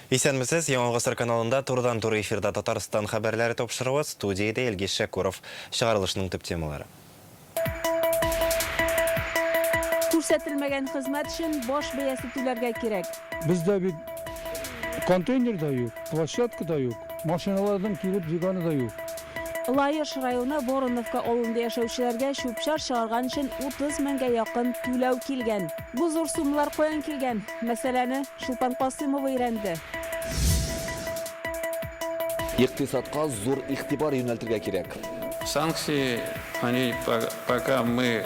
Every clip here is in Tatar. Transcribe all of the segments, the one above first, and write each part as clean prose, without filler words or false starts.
Исәнмесез, Яңа гасыр каналында турыдан-туры эфирда Татарстан хәбәрләре тапшыруы, студиядә Илгиз Шәкүров. Чыгарылышның төп темалары. Күрсәтелмәгән хезмәт өчен баш бәясе түләргә кирәк. Бездә бит контейнер да юк, площадка да юк, машиналарның килеп җыйганы да юк. Лаеш районы Вороновка авылында яшәүчеләргә чүп-чар чыгарган өчен 30 меңгә якын түләү килгән. Бу зур суммалар каян килгән? Мәсьәләне Чулпан Касыймова өйрәнде. Икътисадка зур игътибар юнәлтергә кирәк. Санкции, они пока мы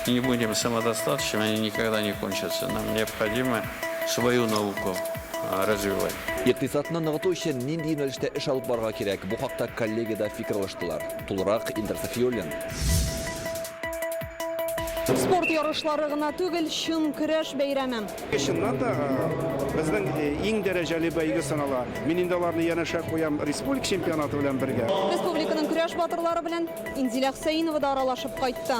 не будем самодостаточными, они никогда не кончатся. Нам необходимо свою науку развивать. Икътисадны ныгыту өчен нинди юнәлештә эш алып барырга кирәк, бу хакта коллегиядә фикер алыштылар. Тулырак Илдар Сафиуллин. Спорт ярышлары гына түгел, чын көрәш бәйрәме. Чыннан да, безнең иң дәрәҗәле бәйге санала. Мин инде аларны янәшә куям республика чемпионаты белән бергә. Республиканың көрәш батырлары белән Инзилә Хөсәенова да аралашып кайтты.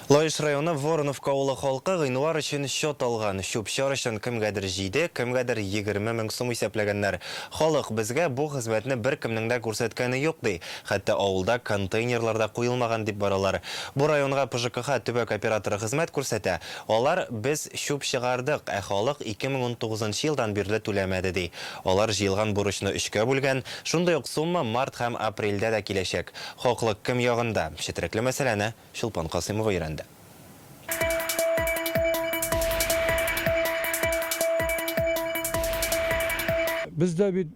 Лаеш районы Вороновка авылы халкы гыйнвар өчен счет алган. Чүп-чар өчен кемгәдер җиде, кемгәдер 20 мең сум исәпләгәннәр. Халык, безгә бу хезмәтне беркемнең дә күрсәткәне юк, ди. Хәтта авылда контейнерлар да куелмаган дип баралар. Бу районга ПЖКХ төбәк операторы хезмәт күрсәтә. Алар, без чүп чыгардык, ә халык 2019 нчы елдан бирле түләмәде, ди. Алар җыелган бурычны өчкә бүлгән. Шундый ук сумма март һәм апрельдә дә киләчәк. Хаклык кем ягында? Четерекле мәсьәләне Чулпан Касыймова өйрәнде. Бездә бит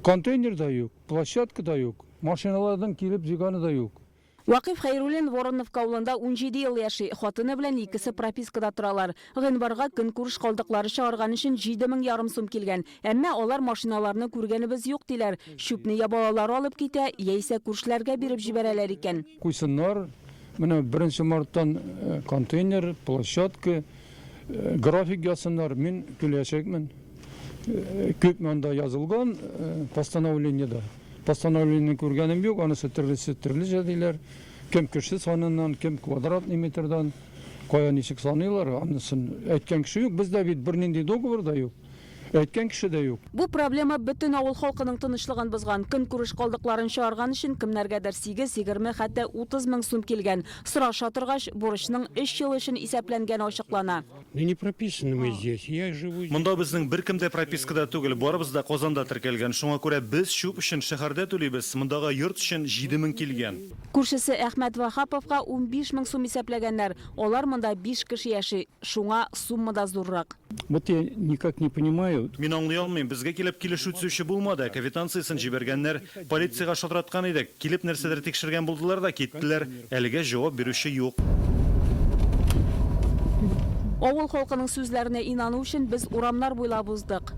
контейнер да юк, площадка да юк, машиналарның килеп җыйганы да юк. Вакыйф Хәйруллин Вороновка авылында 17 ел яши. Хатыны белән икесе пропискада торалар. Гыйнварга көнкүреш калдыклары чыгарган өчен 7 мең ярым сум килгән. Әмма алар машиналарны күргәнебез юк, диләр. Чүпне я балалары алып китә, яисә күршеләргә биреп җибәрәләр икән. Куйсыннар, менә беренче марттан контейнер, площадка, график язсыннар, мин түләячәкмен. Күпме анда язылган постановлениедә. Постановлениене күргәнем юк, анысы төрлесе төрлечә диләр. Кем кеше саныннан, кем квадратный метрдан, кая ничек саныйлар, анысын әйткән кеше юк. Бездә бит бернинди договор да юк. Әйткән кеше дә юк. Бу проблема бөтен авыл халкының тынычлыгын бозган. Көнкүреш калдыкларын чыгарган өчен кемнәргәдер сигез, 20, хәтта 30 мең сум килгән. Сораша торгач, бурычның өч ел өчен исәпләнгәне ачыклана. Ну не прописаны мы здесь, я живу здесь. Монда безнең беркем дә пропискада түгел, барыбыз да Казанда теркәлгән. Шуңа күрә без чүп өчен шәһәрдә түлибез, мондагы йорт өчен 7000 килгән. Күршесе Әхмәт Ваһаповка 15 мең сум исәпләгәннәр. Алар монда биш кеше яши, шуңа сумма да зуррак. Вот я никак не понимаю. Мин аңлый алмыйм, безгә килеп килешү төзүче булмады, квитанциясен җибәргәннәр, полициягә шалтыраткан идек, килеп нәрсәдер тикшергән булдылар да киттеләр, әлегә җавап бирүче юк. Авыл халкының сүзләренә инану өчен без урамнар буйлап уздык.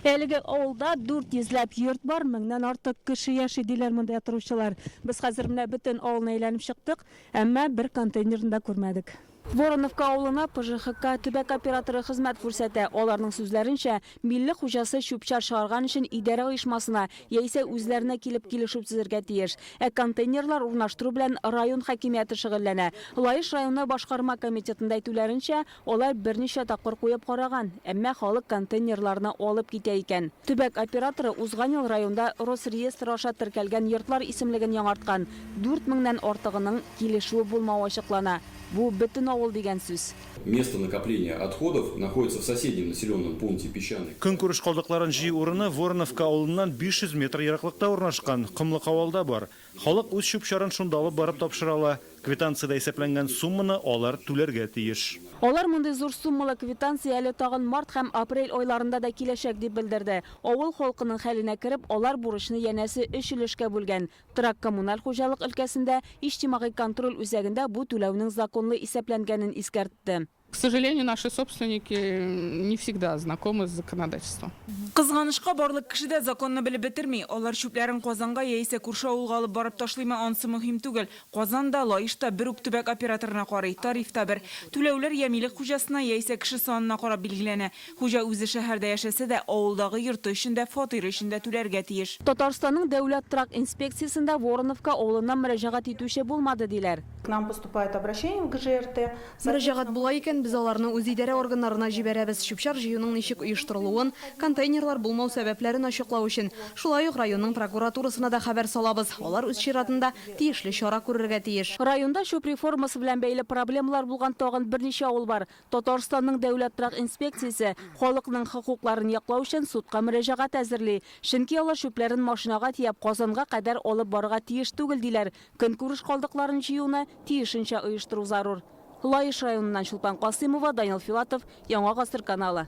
Әлеге авылда 400 ләп йорт бар, меңнән артык кеше яши, диләр монда торучылар. Без хәзер менә бөтен авылны әйләнеп чыктык, әмма бер контейнерны да күрмәдек. Вороновка авылына ПЖХК төбәк операторы хезмәт күрсәтә. Аларның сүзләренчә, милли хуҗасы чүп-чар чыгарган өчен идарә оешмасына яисә үзләренә килеп килешү төзергә тиеш. Ә контейнерлар урнаштыру белән район хакимияте шөгыльләнә. Лаеш районы башкарма комитетында әйтүләренчә, алар берничә тапкыр куеп караган, әмма халык контейнерларны алып китә икән. Төбәк операторы узган ел районда Росреестр аша теркәлгән йортлар исемлеген яңарткан. Дүрт меңнән артыгының килешүе булмавы ачыклана. Бу бөтен авыл дигән сүз. Место накопления отходов находится в соседнем населенном пункте Песчаный. Көнкүреш калдыкларын җыю урыны Вороновка авылыннан 500 метр ераклыкта урнашкан, Комлык авылда бар. Халык үз чүп-чарын шунда алып барып тапшыра ала. Квитанциядә исәпләнгән сумманы алар түләргә тиеш. Алар мондый зур суммалы квитанция әле тагын март һәм апрель айларында да киләчәк, дип белдерде. Авыл халкының хәленә кереп, алар бурычны янәсе өч өлешкә бүлгән. Торак-коммуналь хуҗалык өлкәсендә Иҗтимагый контроль үзәгендә бу түләүнең законлы исәпләнгәнен искәртте. К сожалению, наши собственники не всегда знакомы с законодательством. Кызганычка, барлык кеше дә законны белеп бетерми. Алар чүпләрен Казанга яисә күрше авылга алып барып ташлыймы, ансы мөһим түгел. Казан да, Лаеш та бер үк төбәк операторына карый, тариф та бер. Түләүләр я милек хуҗасына, яисә кеше санына карап билгеләнә. Хуҗа үзе шәһәрдә яшәсә дә, авылдагы йорты өчен дә, фатиры өчен дә түләргә тиеш. Татарстанның Дәүләт торак инспекциясендә Вороновка авылыннан мөрәҗәгать итүче булмады, диләр. К нам поступают обращения в ГЖРТ. Мөрәҗәгать була икән, без. Без аларны үзидарә органнарына җибәрәбез, чүп-чар җыюның ничек оештырылуын, контейнерлар булмау сәбәпләрен ачыклау өчен. Шулай ук районның прокуратурасына да хәбәр салабыз. Алар үз чиратында тиешле чара күрергә тиеш. Районда чүп реформасы белән бәйле проблемалар булган тагын берничә авыл бар. Татарстанның Дәүләт торак инспекциясе халыкның хокукларын яклау өчен судка мөрәҗәгать әзерли. Чөнки алар чүпләрен машинага төяп Казанга кадәр алып барырга тиеш түгел, диләр. Көнкүреш калдыкларын җыюны тиешенчә оештыру зарур. Лаеш районыннан Чулпан Касыймова, Данил Филатов, Яңа гасыр каналы.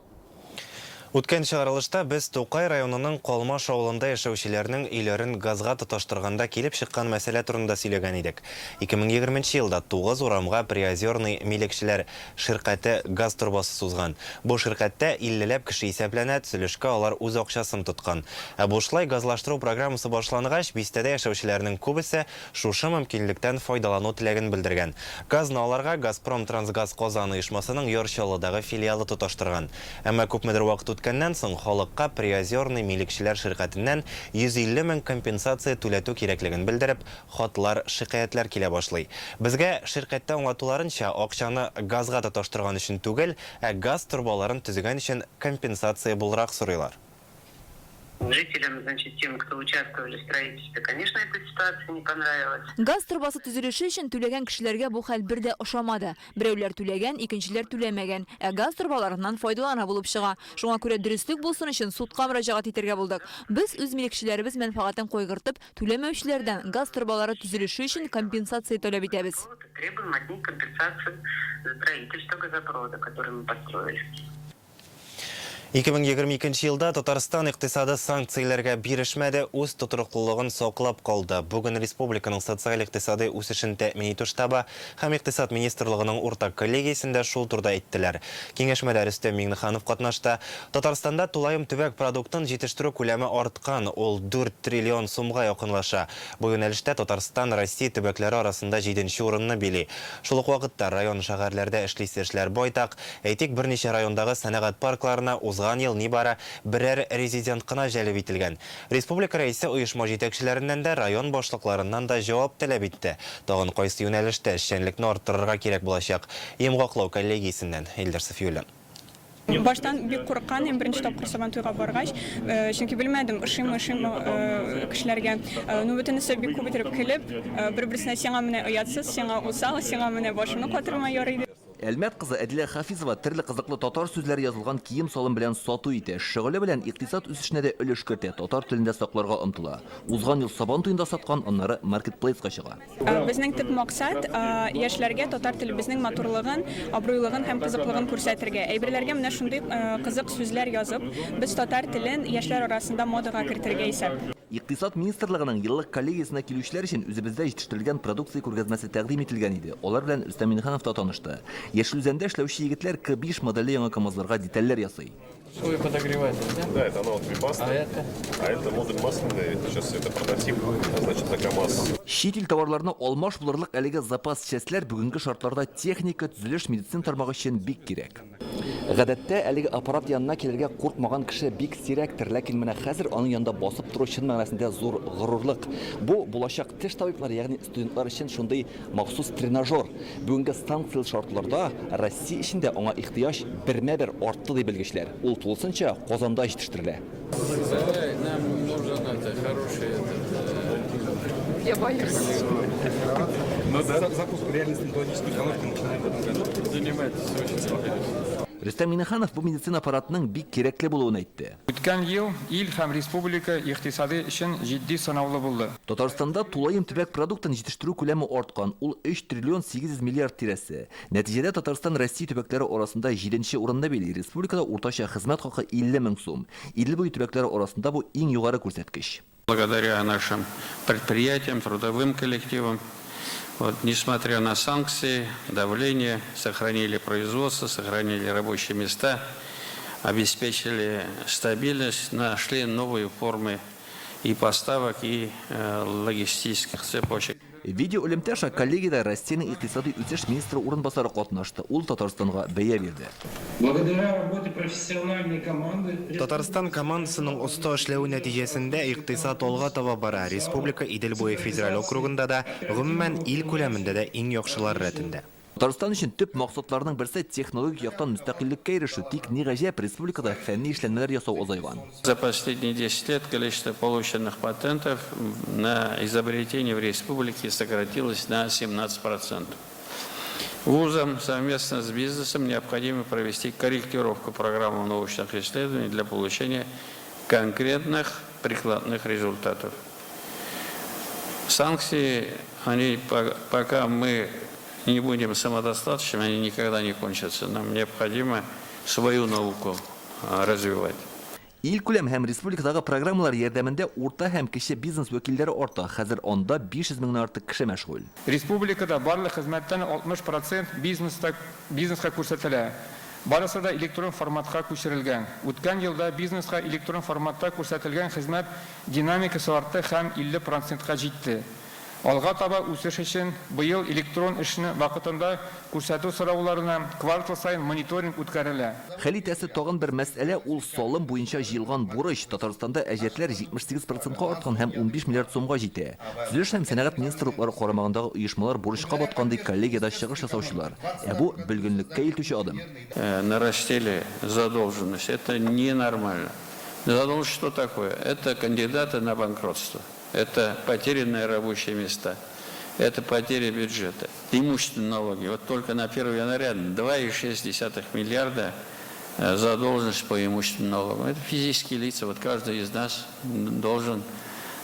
Үткән чыгарылышта без Тукай районының Калмаш авылында яшәүчеләрнең өйләрен газга тоташтырганда килеп чыккан мәсьәлә турында сөйләгән идек. 2020 нче елда тугыз урамга Приозерный милекчеләр ширкате газ торбасы сузган. Бу ширкәттә иллеләп кеше исәпләнә, төзелешкә алар үз акчасын тоткан. Ә бушлай газлаштыру программасы башлангач, бистәдә яшәүчеләрнең күбесе шушы мөмкинлектән файдалану теләген белдергән. Газны аларга Газпром трансгаз Казан оешмасының Яр Чаллыдагы филиалы тоташтырган. Әмма күпмедер вакыт үткәннән соң халыкка Приозерный милекчеләр ширкәтеннән 150 мең компенсация түләтү кирәклеген белдереп, хатлар, шикаятьләр килә башлый. Безгә ширкәттә аңлатуларынча, акчаны газга тоташтырган өчен түгел, ә газ торбаларын төзегән өчен компенсация булрак сорыйлар. Жителям, значит, тем, кто участвовали в строительстве, конечно, эта ситуация не понравилась. Газ торбасы төзелеше өчен түләгән кешеләргә бу хәл бер дә ошамады. Берәүләр түләгән, икенчеләр түләмәгән, ә газ торбаларыннан файдалана булып чыга. Шуңа күрә дөреслек булсын өчен судка мөрәҗәгать итәргә булдык. Без үз милекчеләребез мәнфәгатен кайгыртып, түләмәүчеләрдән газ торбалары төзелеше өчен компенсация таләп итәбез. Требуем от них компенсацию за строительство газопровода, который мы построили. 2022 елда Татарстан икътисады санкцияләргә бирешмәде, үз тотрыклылыгын саклап калды. Бүген республиканың социаль-икътисадый үсешен тәэмин итү штабы һәм Икътисад министрлыгының уртак коллегиясендә шул турыда әйттеләр. Киңәшмәдә Рөстәм Миңнеханов катнашты. Татарстанда тулаем төбәк продуктын җитештерү күләме арткан, ул 4 триллион сумга якынлаша. Бу юнәлештә Татарстан Россия төбәкләре арасында җиденче урынны били. Шул ук вакытта район-шәһәрләрдә эшлисе эшләр байтак. Әйтик, берничә райондагы сәнәгать паркларына узган ел нибары берәр резидент кына җәлеп ителгән. Республика Рәисе оешма җитәкчеләреннән дә, район башлыкларыннан да җавап таләп итте. Тагын кайсы юнәлештә эшчәнлекне арттырырга кирәк булачак? Йомгаклау коллегиясеннән, Илдар Сафиуллин. Баштан бик курыккан идем, беренче тапкыр Сабантуйга баргач, чөнки белмәдем, ошыймы, ошыймы кешеләргә. Ну, бөтенесе бик күп итеп көлеп, бер-берсенә сиңа менә оятсыз, сиңа усал, сиңа менә башымны катырма ярый дип. Әлмәт кызы Әдилә Хафизова төрле кызыклы татар сүзләре язылган кием-салым белән сату итә. Шөгыле белән икътисад үсешенә дә өлеш кертә, татар телен дә сакларга омтыла. Узган ел Сабан туенда саткан, аннары маркетплейска чыга. Безнең төп максат, яшьләргә татар телебезнең матурлыгын, абруйлыгын һәм кызыклыгын күрсәтергә. Әйберләргә менә шундый кызык сүзләр язып, без татар телен яшьләр арасында модага кертергә исәп. Икътисад министрлыгының еллык коллегиясенә килүчеләр өчен үзебездә җитештерелгән продукция күргәзмәсе тәкъдим ителгән иде. Алар белән Рөстәм Миңнеханов та танышты. Яшел Үзәндә эшләүче егетләр К-5 модельле яңа КАМАЗларга детальләр ясый. Свой подогреватель, да? Да, это аналог Вебасто. А это? А это модуль масляный, сейчас это прототип, значит, на КАМАЗ. Чит ил товарларына алмаш булырлык әлеге запас частьләр бүгенге шартларда техника, төзелеш, медицина тармагы өчен бик кирәк. Гадәттә, әлеге аппарат янына килергә куркмаган кеше бик сирәктер, ләкин менә хәзер аның янында басып тору чын мәгънәсендә зур горурлык. Бу, булачак теш табиблары, ягъни студентлар өчен шундый махсус тренажер. Бүгенге санкцияле шартларда Россия эчендә аңа ихтыяҗ бермә-бер артты, ди белгечләр. Ул тулысынча Казанда җитештерелә. Давай, нам нужен это, хороший этот. Я боюсь. Ну да. Запуск реальной стоматологической установки начинаем в этом году. Занимайтесь очень спокойно. Рөстәм Миңнеханов бу медицина аппаратының бик кирәкле булуын әйтте. Үткән ел ил һәм республика икътисады өчен җитди сынаулы булды. Татарстанда тулаем төбәк продуктын җитештерү күләме арткан, ул 3 триллион 800 миллиард тирәсе. Нәтиҗәдә Татарстан Россия төбәкләре арасында җиденче урынны били, республикада уртача хезмәт хакы 50 мең сум. Идел буе төбәкләре арасында бу иң югары күрсәткеч. Благодаря нашим предприятиям, трудовым коллективам, вот, несмотря на санкции, давление, сохранили производство, сохранили рабочие места, обеспечили стабильность, нашли новые формы и поставок, и логистических цепочек. Видеоэлемтә аша коллегиядә Россиянең икътисадый үсеш министры урынбасары катнашты, ул Татарстанга бәя бирде. Благодаря работе профессиональной команды. Татарстан командасының оста эшләве нәтиҗәсендә икътисад алга таба бара, республика Идел буе федераль округында да, гомумән, ил күләмендә дә иң яхшылар рәтендә. Татарстан өчен төп максатларның берсе, технологик яктан мөстәкыйльлеккә ирешү. Тик, ни гаҗәп, республикада фәнни эшләнмәләр ясау азайган. За последние 10 лет количество полученных патентов на изобретения в республике сократилось на 17 процентов. Вузам совместно с бизнесом необходимо провести корректировку программы научных исследований для получения конкретных прикладных результатов. Санкции, они, пока мы не будем самодостаточными, они никогда не кончатся. Нам необходимо свою науку развивать. Илкүләм һәм республикадагы программалар ярдәмендә урта һәм кече бизнес вәкилләре арта, хәзер анда 500 меңнән артык кеше мәшгуль. Республикада барлык хезмәттән 60 процент бизнеста бизнеска күрсәтелә. Барысы да электрон форматка күчерелгән. Үткән елда бизнеска электрон форматта күрсәтелгән хезмәт динамикасы артты һәм 50 процентка җитте. Алга таба үсеш өчен быел электрон эшне вакытында күрсәтү сорауларына квартал саен мониторинг үткәрелә. Хәл итәсе тагын бер мәсьәлә, ул салым буенча җыелган бурыч. Татарстанда әҗәтләр 78 процентка арткан һәм 15 миллиард сумга җитә. Төзелеш һәм сәнәгать министрлыклары карамагындагы оешмалар бурычка баткан, ди коллегиядә чыгыш ясаучылар. Ә бу, бөлгенлеккә илтүче адым. Нарастили задолженность. Это ненормально. Задолженность что такое? Это кандидаты на банкротство. Это потерянные рабочие места, это потеря бюджета, имущественные налоги. Вот только на 1 января 2,6 миллиарда задолженность по имущественным налогам. Это физические лица, вот каждый из нас должен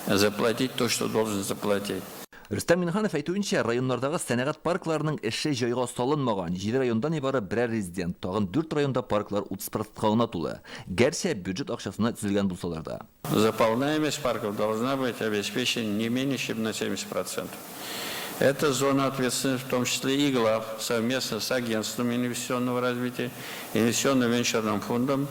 заплатить то, что должен заплатить. Рөстәм Миңнеханов әйтүенчә, районнардагы сәнәгать паркларының эше җайга салынмаган. Җиде районда нибары берәр резидент, тагын дүрт районда парклар 30 процентка гына тулы. Гәрчә бюджет акчасына төзелгән булсалар да. Заполняемость парков должна быть обеспечена не менее чем на 70%. Это зона ответственности, в том числе и глав, совместно с агентством инвестиционного развития, инвестиционно-венчурным фондом,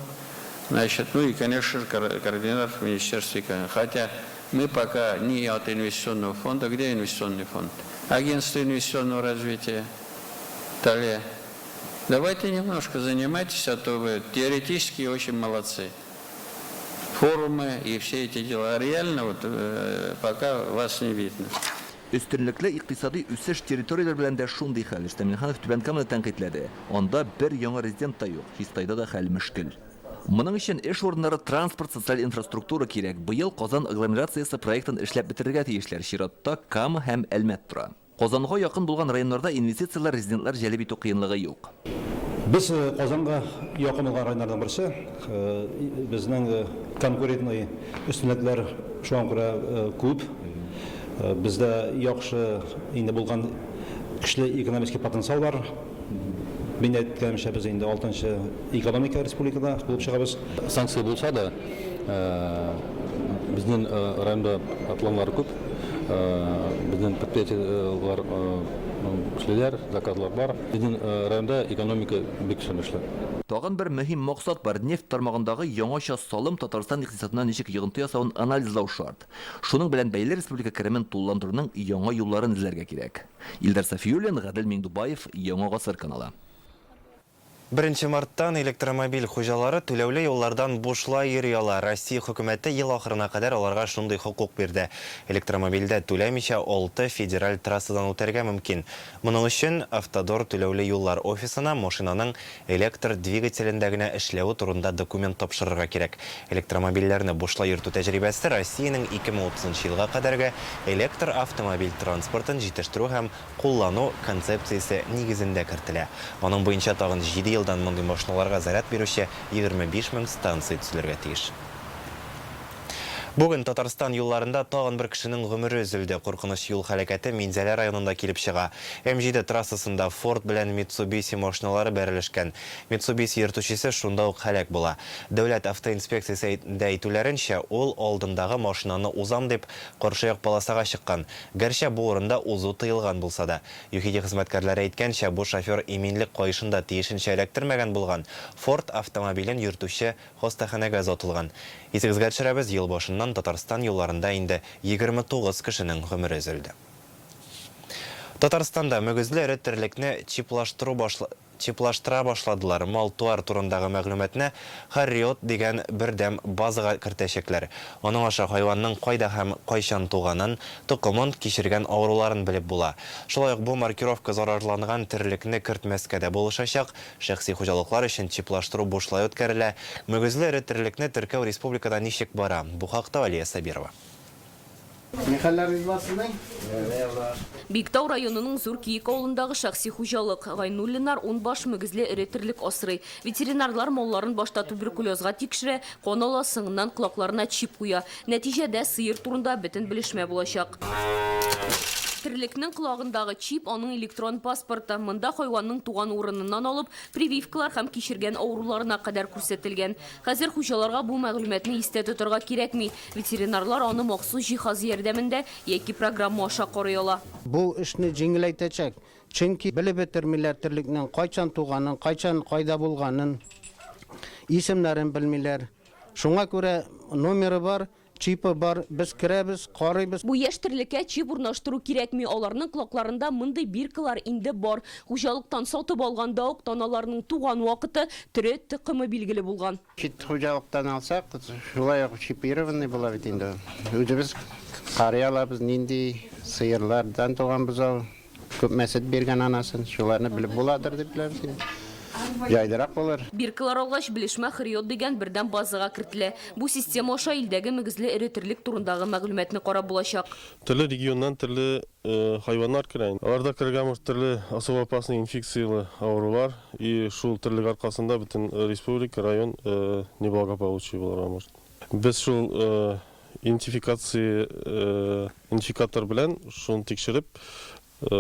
значит, ну и, конечно же, координатор Министерства экономики. Хотя мы пока не от инвестиционного фонда, где инвестиционный фонд? Агентство инвестиционного развития, далее. Давайте немножко занимайтесь, а то вы теоретически очень молодцы форумы и все эти дела. Реально вот э, пока вас не видно. Өстенлекле икътисади үсеш территорияләр белән дә шундый хәл. Рөстәм Миңнеханов Түбән Каманы тәнкыйтьләде. Анда бер яңа резидент та юк. Чистайда да хәл мөшкел. Моның өчен эш урыннары, транспорт, социаль инфраструктура кирәк. Быел Казан агломерациясе проектын эшләп бетерергә тиешләр. Чиратта Кама һәм Әлмәт тора. Казанга якын булган районнарда инвестицияләр, резидентлар җәлеп итү кыенлыгы юк. Без Казанга якын булган районнарның берсе. Безнең конкурентный өстенлекләр шуңа күрә күп. Бездә яхшы инде булган көчле экономический потенциал бар. Мин әйткәнемчә, без инде алтынчы экономика республикада булып чыгабыз. Санкция булса да, безнең районда планнар күп. Безнең предприятиеләр эшлиләр, заказлар бар. Безнең районда экономика бик үсешле. Тагын бер мөһим максат бар, нефть тармагындагы яңача салым Татарстан икътисадына ничек йогынты ясавын анализлау шарт. Шуның белән бәйле республика керемен тулыландыруның яңа юлларын эзләргә кирәк. Илдар Сафиуллин, Гадел Миңдубаев, Яңа Гасыр каналы. Беренче марттан электромобиль хуҗалары түләүле юллардан бушлай йөри ала. Россия Хөкүмәте ел ахырына кадәр аларга шундый хокук бирде. Электромобильдә түләмичә алты федераль трассадан үтәргә мөмкин. Моның өчен Автодор түләүле юллар офисына машинаның электр двигателендә генә эшләве турында документ тапшырырга кирәк. Электромобильләрне бушлай йөртү тәҗрибәсе Россиянең 2030 нчы елга кадәрге электр автомобиль транспортын җитештерү һәм куллану концепциясе нигезендә кертелә. Аның буенча тагын җиде елдан мондый машиналарга заряд бирүче 25 мең станция төзелергә тиеш. Бүген Татарстан юлларында тагын бер кешенең гомере өзелде. Куркыныч юл һәлакәте Минзәлә районында килеп чыга. М-җиде трассасында Форд белән Митсубиси машиналары бәрелешкән. Митсубиси йөртүчесе шунда ук һәлак була. Дәүләт автоинспекциясендә әйтүләренчә, ул алдындагы машинаны узам дип, каршы як полосага чыккан. Гәрчә бу урында узу тыелган булса да. ЮХИДИ хезмәткәрләре әйткәнчә, бу шофер иминлек каешын да тиешенчә эләктермәгән булган. Форд автомобилен йөртүче Хастаханәгә озатылган. Исегезгә төшерәбез, ел башыннан Татарстан юлларында инде 29 кешенең гомере өзелде. Татарстанда мөгезле эре терлекне чиплаштыру башла. Чиплаштыра башладылар, мал-туар турындагы мәгълүматны Харриот дигән бердәм базага кертәчәкләр. Аның аша хайванның кайда һәм кайчан туганын, токымын, кичергән авыруларын белеп була. Шулай ук бу маркировка зарарланган терлекне кертмәскә дә булышачак. Шәхси хуҗалыклар өчен чиплаштыру бушлай үткәрелә. Мөгезле эре терлекне теркәү республикада ничек бара? Бу хакта Алия Сабирова. Ни хәлләрегез бар сезнең? Биектау районының Зур Киек авылындагы шәхси хуҗалык. Гайнуллиннар ун баш мөгезле эре терлек асрый. Ветеринарлар малларын башта туберкулезга тикшерә, кан ала, соңыннан колакларына чип куя. Нәтиҗәдә, сыер турында бөтен белешмә булачак. Терлекнең колагындагы чип, аның электрон паспорты. Монда хайванның туган урыныннан алып, прививкалар һәм кичергән авыруларына кадәр күрсәтелгән. Хәзер хуҗаларга бу мәгълүматны истә тотарга кирәкми. Ветеринарлар аны махсус җиһаз ярдәмендә яки программа аша карый ала. Бу эшне җиңеләйтәчәк, чөнки белеп бетермиләр терлекнең кайчан туганын, кайчан кайда булганын, исемнәрен белмиләр. Шуңа күрә номеры бар, чипы бар, без керәбез, карыйбыз. Бу яшь терлеккә чип урнаштыру кирәкми, аларның колакларында мондый биркалар инде бар. Хуҗалыктан сатып алганда ук таналарның туган вакыты, төре, токымы билгеле булган. Чит хуҗалыктан алсак, шулай ук чипированный була бит инде ул. Үзебез карый алабыз, нинди сыерлардан туган бозау, күпме сөт биргән анасын, шуларны белеп буладыр дип беләбез инде. Җайлырак булыр. Биркалар алгач, белешмә Хриот дигән бердәм базага кертелә. Бу система аша илдәге мөгезле эре терлек турындагы мәгълүматны карап булачак. Төрле регионнан төрле хайваннар керә. Аларда керергә может төрле особо опасный инфекцияле авырулар и шул терлек аркасында бөтен республика, район неблагополучие булырга может. Без шул идентификация идентификатор белән шуны тикшереп,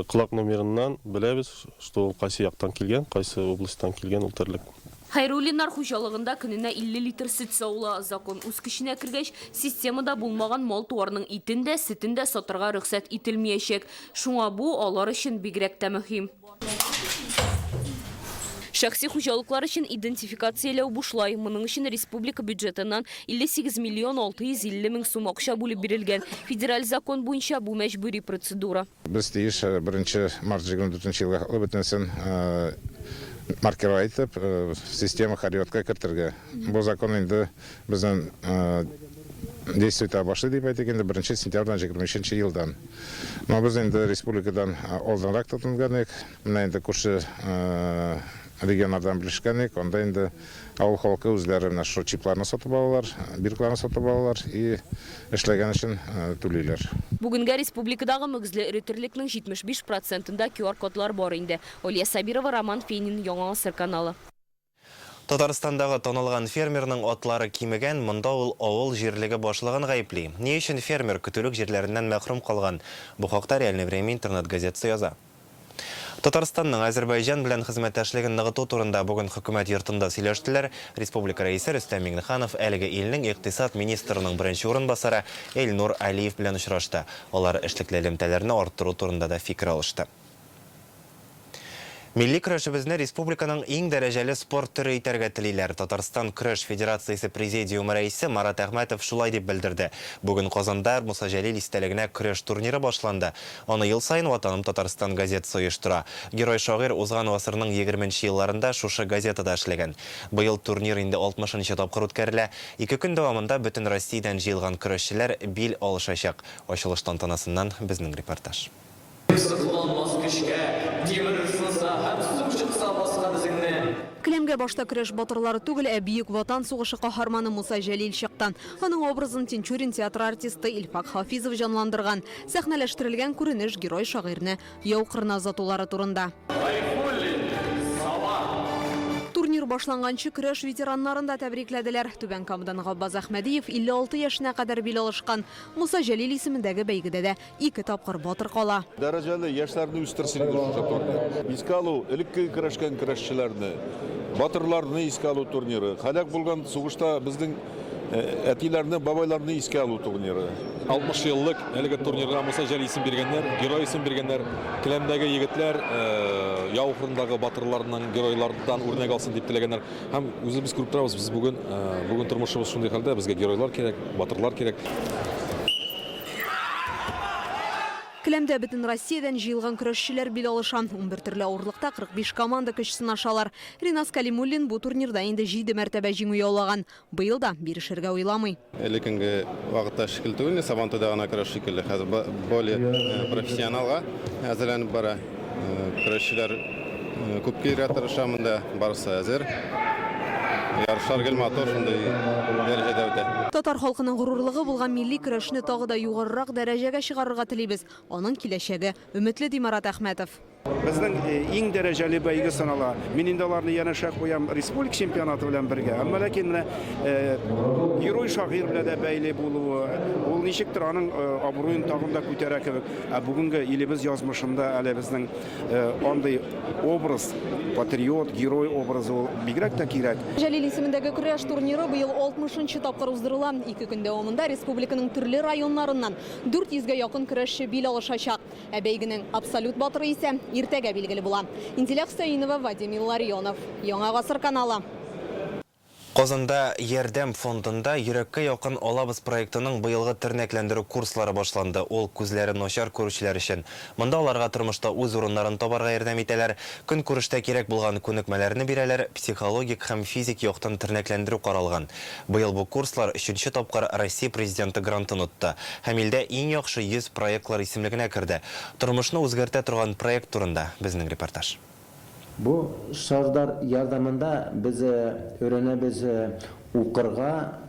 колак номерыннан беләбез, что ул кайсы яктан килгән, кайсы областьтан килгән ул терлек. Хәйруллиннар хуҗалыгында көненә 50 литр сөт савыла. Закон үз көченә кергәч, системада булмаган мал-туарның итен дә, сөтен дә сатырга рөхсәт ителмиячәк. Шуңа бу алар өчен бигрәк тә мөһим. Шәхси хуҗалыклар өчен идентификацияләү бушлай. Моның өчен республика бюджетыннан 58 миллион 650 мең сум акча бүлеп бирелгән. Федераль закон буенча бу мәҗбүри процедура. Без тиеш беренче март 24 нче елга хәтле бөтенесен маркировать итеп, система Харриотка кертергә. Бу закон инде безнең действие итә башлый дип әйтик инде беренче сентябрьдән 23 нче елдан. Но без инде республикадан алданрак тотынган идек. Менә инде күрше регионнардан белешкән идек, анда инде авыл халкы үзләре менә шушы чипларны сатып алалар, биркаларны сатып алалар и эшләгән өчен түлиләр. Бүгенгә республикадагы мөгезле эре терлекнең 75 процентында QR-кодлар бар инде. Алия Сабирова, Роман Фенин, Яңа Гасыр каналы. Татарстандагы танылган фермерның атлары кимегән, монда ул авыл җирлеге башлыгын гаепли. Ни өчен фермер көтүлек җирләреннән мәхрүм калган? Бу хакта Реальное время интернет-газетасы яза. Татарстанның Әзербайҗан белән хезмәттәшлеген ныгыту турында бүген Хөкүмәт йортында сөйләштеләр. Республика Рәисе Рөстәм Миңнеханов әлеге илнең икътисад министрының беренче урынбасары Эльнур Алиев белән очрашты. Алар эшлекле элемтәләрне арттыру турында да фикер алышты. Милли көрәшебезне республиканың иң дәрәҗәле спорт төре итәргә телиләр. Татарстан көрәш федерациясе президиумы рәисе Марат Әхмәтов шулай дип белдерде. Бүген Казанда Муса Җәлил истәлегенә көрәш турниры башланды. Аны ел саен Ватаным Татарстан газетасы оештыра. Герой-шагыйрь узган гасырның егерменче елларында шушы газетада эшләгән. Быел турнир инде алтмышынчы тапкыр үткәрелә. Ике көн дәвамында бөтен Россиядән җыелган көрәшчеләр бил алышачак. Ачылыш тантанасыннан безнең репортаж. Сызланмас көчкә, тимер сынса һәм су чыкса баскан эзеңне. Келәмгә башта көрәш батырлары түгел, ә Бөек Ватан сугышы каһарманы Муса Җәлил чыкты. Аның образын Тинчурин театры артисты Илфак Хафизов җанландырган. Сәхнәләштерелгән күренеш герой-шагыйрьне яу кырына озатулары турында. Гарифуллин, Саба. Турнир башланганчы көрәш ветераннарын да тәбрикләделәр. Түбән Камадан Габбаз Әхмәдиев 56 яшенә кадәр бил алышкан. Муса Җәлил исемендәге бәйгедә дә Ике тапкыр батыр кала. Дәрәҗәле яшьләрне үстерсен иде шушы турнир. Искә алу, элеккеге көрәшкән көрәшчеләрне, батырларны искә алу турниры, һәлак булган сугышта безнең әтиләрне, бабайларны искә алу турниры. 60 еллык әлеге турнирга Муса Җәлил исем биргәннәр, герой исем биргәннәр. Келәмдәге егетләр яу кырындагы батырларның, геройлардан үрнәк алсын дип теләгәннәр. Һәм үзебез күреп торабыз, без бүген, бүген тормышыбыз шундый хәлдә, безгә геройлар кирәк, батырлар кирәк. Келәмдә бөтен Россиядән җыелган көрәшчеләр бил алыша. 11 төрле авырлыкта 45 команда көч сынашалар. Ринас Кәлимуллин бу турнирда инде җиде мәртәбә җиңү яулаган. Быел да бирешергә уйламый. Элеккеге вакытта шикелле түгел, Сабантуйда гына көрәш шикелле. Хәзер более профессионалга әзерләнеп бара. Көрәшчеләр күп килергә тырыша монда, барысы әзер. Ярышлар гел матур, шундый дәрәҗәдә үтә. Татар халкының горурлыгы булган милли көрәшне тагы да югарырак дәрәҗәгә чыгарырга телибез. Аның киләчәге өметле, ди Марат Әхмәтов. Безнең иң дәрәҗәле бәйге санала. Мин инде аларны янәшә куям республика чемпионаты белән бергә. Әмма ләкин менә герой шагыйрь белән дә бәйле булуы, ул ничектер аның абруен тагын да күтәрә кебек. Ә бүгенге илебез язмышында әле безнең андый образ, патриот, герой образы ул бигрәк тә кирәк. Җәлил исемендәге көрәш турниры быел 60 нчы тапкыр уздырыла. Ике көн дәвамында республиканың төрле районнарыннан 400 гә якын көрәшче бил алышачак. Ә бәйгенең абсолют батыры исә иртәгә билгеле була. Инзилә Хөсәенова, Вадим Илларионов. Яңа гасыр каналы. Казанда Ярдәм фондында Йөрәккә якын алабыз проектының быелгы тернәкләндерү курслары башланды. Ул күзләре начар күрүчеләр өчен. Монда аларга тормышта үз урыннарын табарга ярдәм итәләр, көнкүрештә кирәк булган күнекмәләрне бирәләр, психологик һәм физик яктан тернәкләндерү каралган. Быел бу курслар өченче тапкыр Россия Президенты грантын отты һәм илдә иң яхшы 100 проектлар исемлегенә керде. Тормышны үзгәртә торган проект турында безнең репортаж. Бу шардар ярдәмендә без өйрәнәбез укырга.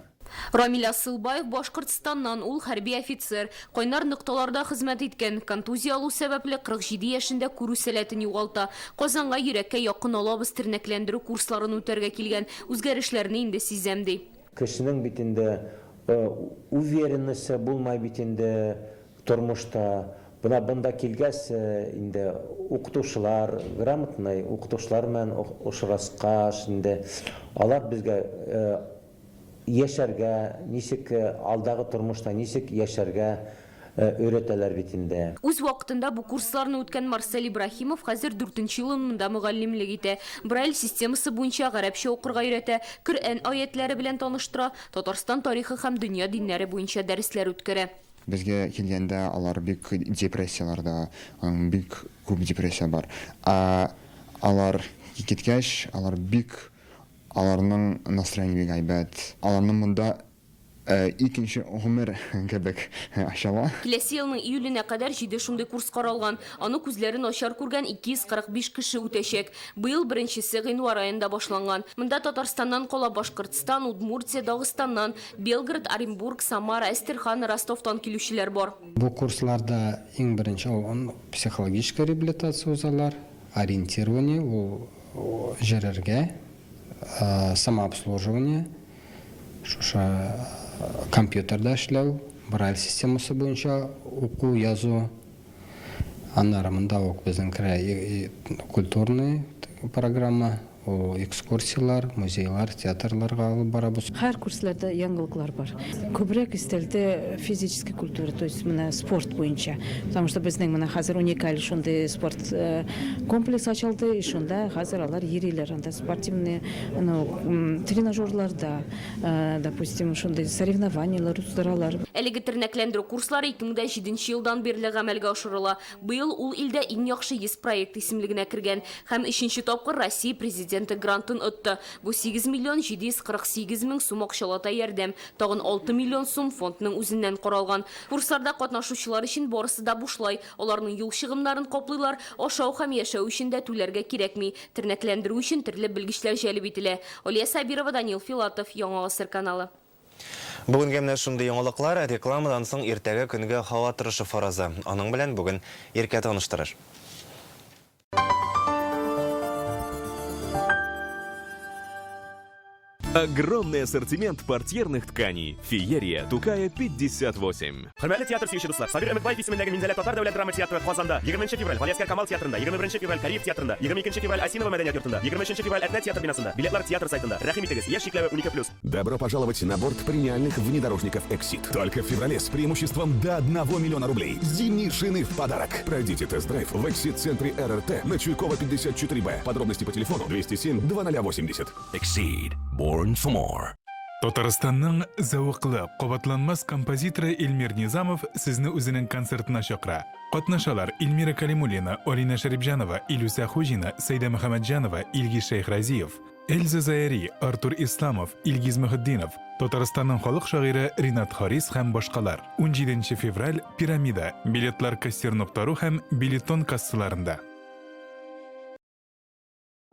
Рамил Асылбаев Башкортстаннан, ул хәрби офицер. Кайнар нокталарда хезмәт иткән. Контузия алу сәбәпле, 47 яшендә күрү сәләтен югалта. Казанга йөрәккә якын алабыз тернәкләндерү курсларын үтәргә килгән. Үзгәрешләрне инде сизәм, ди. Кешенең бит инде уверенносте булмай бит инде Тормышта, менә бында килгәч инде укытучылар, грамотный укытучылар белән очраскач инде, алар безгә яшәргә, ничек алдагы тормышта ничек яшәргә өйрәтәләр бит инде. Үз вакытында бу курсларны үткән Марсель Ибраһимов хәзер дүртенче елын монда мөгаллимлек итә. Брайль системасы буенча гарәпчә укырга өйрәтә, Коръән аятьләре белән таныштыра, Татарстан тарихы һәм дөнья диннәре буенча дәресләр үткәрә. Безгә килгәндә алар бик депрессияләрдә, аның бик күп депрессия бар. Ә алар киткәч, алар бик, аларның настроение бик әйбәт. Аларның монда икенче гомер кебек ачыла. Киләсе елның июленә кадәр җиде шундый курс каралган. Аны күзләре начар күргән 245 кеше үтәчәк. Быел беренчесе гыйнвар аенда башланган. Монда Татарстаннан кала Башкортстан, Удмуртия, Дагыстаннан, Белгород, Оренбург, Самара, Әстерхан, Ростовтан килүчеләр бар. Бу курсларда иң беренче ул психологическая реабилитация узалар, ориентирование, ул җөрергә, самообслуживание, шушы компьютерда эшләү, Брайль системасы буенча уку, язу. Аннары монда ук безнең керә культурный программа, ул экскурсияләр, музейлар, театрларга алып барабыз. Һәр курсларда яңалыклар бар. Күбрәк өстәлде физический культура, то есть менә спорт буенча. Потому что безнең менә хәзер уникаль шундый спорт комплекс ачылды, и шунда хәзер алар йөриләр анда спортивный, ну, тренажерларда. Допустим, шундый соревнованиеләр уздыралар. Әлеге тернәкләндерү курслары 2007 нче елдан бирле гамәлгә ашырыла. Быел ул илдә иң яхшы 100 проект исемлегенә кергән һәм өченче тапкыр Россия Президенты грантын отты. Бу 8 миллион 748 мең сум акчалата ярдәм, тагын 6 миллион сум фондның үзеннән каралган. Курсларда катнашучылар өчен барысы да бушлай, аларның юл чыгымнарын каплыйлар, ашау һәм яшәү өчен дә түләргә кирәкми. Тернәкләндерү өчен төрле белгечләр җәлеп ителә. Алия Сабирова, Данил Филатов, Яңа Гасыр каналы. Бүгенгә менә шундый яңалыклар. Рекламадан соң иртәге көнгә һава торышы фаразы. Аның белән бүген Иркә таныштырыр. Огромный ассортимент портьерных тканей. Феерия Тукая 58. Хөрмәтле театр сөюче дуслар, Сабир Өметбаев исемендәге Минзәлә татар дәүләт драма театры Казанда 20 нче февраль Галиәсгар Камал театрында, 21 нче февраль Кариев театрында, 22 нче февраль Осиново мәдәният йортында, 23 нче февраль Әтнә театр бинасында. Билетлар театр сайтында. Рәхим итегез, яшь чикләве 12 плюс. Добро пожаловать на борт премиальных внедорожников Exceed. Только в феврале с преимуществом до 1 миллиона рублей. Зимние шины в подарок. Пройдите тест-драйв в Exceed-центре РРТ на Чуйкова 54Б. Подробности по телефону 207 2080. Exceed. Born for more. Татарстанның зәвыклы, кабатланмас композиторы Эльмир Низамов сезне үзенең концертына чакыра. Катнашалар Эльмира Калимуллина, Алинә Шәрипҗанова, Илүсә Хуҗина, Сәйдә Мөхәммәтҗанова, Илгиз Шәйхразиев, Эльза Заяри, Артур Исламов, Илгиз Мөхетдинов, Татарстанның халык шагыйре Ринат Харис һәм башкалар. Унҗиденче февраль, Пирамида. Билетлар кассир.ру һәм Билетон кассаларында.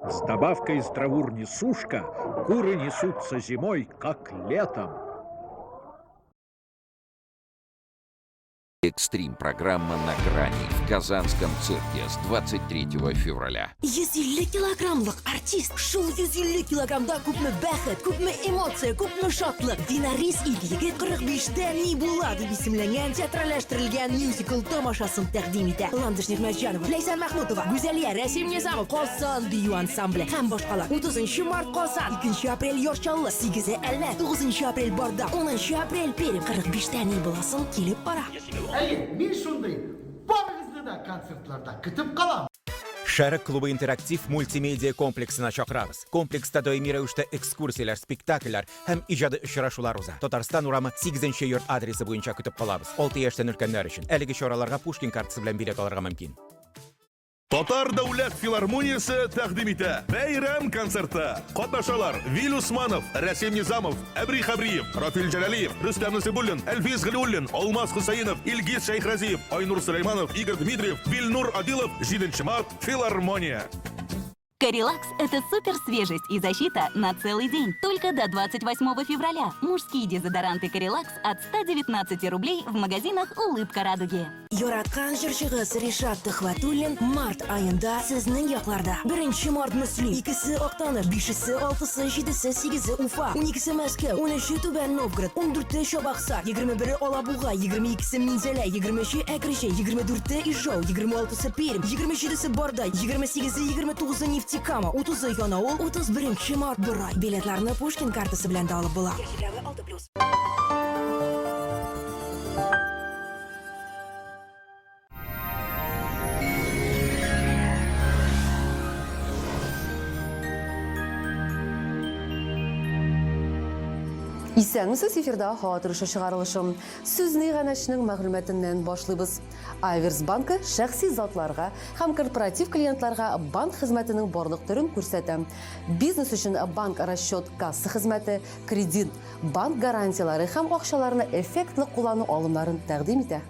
С добавкой «Здравур несушка» куры несутся зимой, как летом. Экстрим-программа «На грани» в Казанском цирке с 23 февраля. 150 килограммлык артист. Шул 150 килограммда күпме бәхет, күпме эмоция, күпме шатлык. Динарис Ир-егет 45-тә ни була дип исемләнгән театральләштерелгән мюзикл тамашасын тәкъдим итә. Ландыш Нигъмәтҗанова, Ләйсән Мәхмүтова, Гүзәлия, Рәсим Низамов, Казан бию ансамбле һәм башкалар. 30 март Казан, 2 апрель Яр Чаллы, 8 Әлмәт, 9 апрель Барда, 10 апрель Пермь. 45-тә ни буласын килеп кара. Әйе, мин шундый. Барыгызны да концертларда көтеп калам. Шәрык клубы интерактив мультимедиа комплексына чакырабыз. Комплекста даими рәвештә экскурсияләр, спектакльләр һәм иҗади очрашулар уза. Татарстан урамы, 8 нче йорт адресы буенча көтеп калабыз. 6 яшьтән өлкәннәр өчен. Әлеге чараларга Пушкин картасы белән билет алырга мөмкин. Татар дәүләт филармониясе тәкъдим итә бәйрәм концерты. Катнашалар Вил Усманов, Рәсим Низамов, Әбри Хәбриев, Рафил Җәләлиев, Рөстәм Насыйбуллин, Әлфис Галиуллин, Алмаз Хөсәенов, Илгиз Шәйхразиев, Айнур Сөләйманов, Игорь Дмитриев, Вилнур Адилов, 7 март, филармония. Корелакс – это супер свежесть и защита на целый день. Только до 28 февраля. Мужские дезодоранты Корелакс от 119 рублей в магазинах «Улыбка радуги». Яраткан җырчыгыз Ришат Төхвәтуллин март аенда сезнең якларда. Беренче март Мөслим, икесе Актаныш, бишесе, алтысы, җидесе, сигезе Уфа, уникесе Мәскәү, унөче Түбән Новгород, ундүрте Чабаксар, 21-е Алабуга, 22-се Минзәлә, 23-е Әкрәҗе, 24-е Ижау, 26-сы Пермь, 27-се Барда, 28-е, 29-ы Нефтекама, 30-ы Янаул, 31 март Борай. Билетларны Пушкин картасы белән дә алып була. Яшь 6+. Исәнмесез, эфирда һава торышы чыгарылышы. Сүзне иганәченең мәгълүматыннан башлыйбыз. Аверс банкы шәхси затларга һәм корпоратив клиентларга банк хезмәтенең барлык төрен күрсәтә. Бизнес өчен банк расчет касса хезмәте, кредит, банк гарантияләре һәм акчаларны эффектлы куллану алымнарын тәкъдим итә.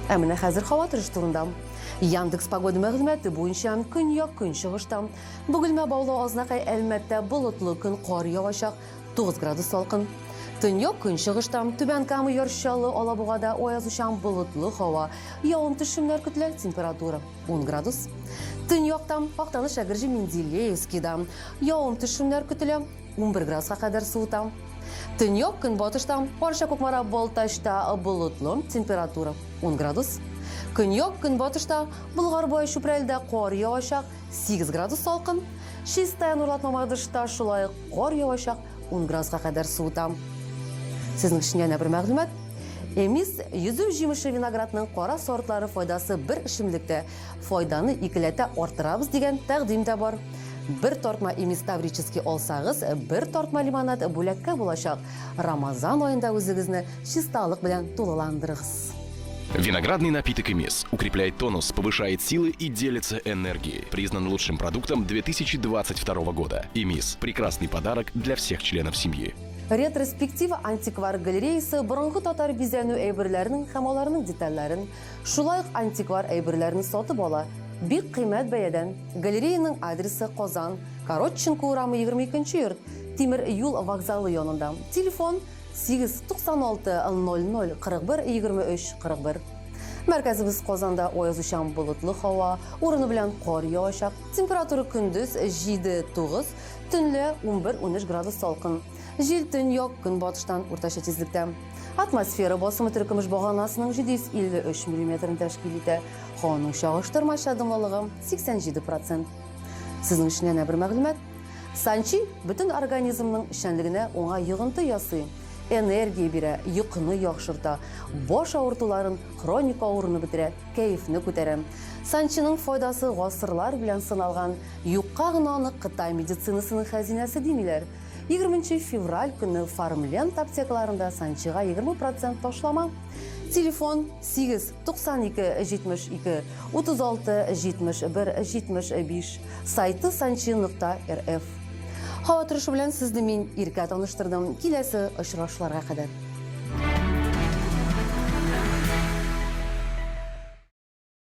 Ә менә хәзер һава торышы турында. Яндекс Погода мәгълүматы буенча көньяк көнчыгышта Бөгелмә, Баулы, Азнакай, Әлмәттә болытлы көн, кар явачак, 9 градус салкын. Төньяк көнчыгышта Түбән Кама, Яр Чаллы, Алабугада аязучан болытлы һава, явым-төшемнәр көтелә, температура 10 градус. Төньякта Актаныш, Әгерҗе, Менделеевскида явым-төшемнәр көтелә, 11 градуска кадәр суыта. Төньяк көнбатышта Арча, Кукмара, Балтачта болытлы, температура 10 градус. Көньяк көнбатышта Болгар буе Чүпрәледә кар явачак, 8 градус салкын. Чистай, Нурлат, Мамадышта шулай ук кар явачак, 10 градуска кадәр суыта. Сезнең өчен янә бер мәгълүмат. Эмис йөзем җимеше виноградның кара сортлары файдасы бер эчемлектә файданы икеләтә арттырабыз дигән тәкъдим дә бар. Бер тартма Эмис Таврический алсагыз, бер тартма лимонад бүләккә булачак. Рамазан аенда үзегезне чисталык белән тулыландырыгыз. Виноградный напиток Эмис укрепляет тонус, повышает силы и делится энергией. Признан лучшим продуктом 2022 года. Эмис – прекрасный подарок для всех членов семьи. Ретроспектива антиквар галереясы борынгы татар бизәнү әйберләренең һәм аларның детальләрен, шулай ук антиквар әйберләрен сатып ала. Бик кыйммәт бәядән. Галереяның адресы Казан, Коротченко урамы 22 нче йорт, тимер юл вокзалы янында. Телефон, 8 96 00 41 23 41. Мәркәзебез Казанда аязучан болытлы һава, урыны белән кар явачак. Температура көндез 7-9, төнлә 11-13 градус салкын. Җил төньяк-көнбатыштан уртача тизлектә. Атмосфера басымы теркөмеш баганасының 753 миллиметрын тәшкил итә. Һаваның чагыштырмача дымлылыгы 87 процент. Сезнең өчен янә бер мәгълүмат. Санчи бөтен организмның эшчәнлегенә уңай йогынты ясый, энергия бирә, йокыны яхшырта, баш авыртуларын, хроник авыруны бетерә, кәефне күтәрә. Санчиның файдасы гасырлар белән сыналган, юкка гына аны Кытай медицинасының хәзинәсе димиләр. 20 нче февраль көнне Фармленд аптекаларында Санчига 20 процент ташлама. Телефон 8 92 72 36 71 75, сайты санчи.рф. Һава торышы белән сезне мин Иркә таныштырдым. Киләсе очрашуларга кадәр.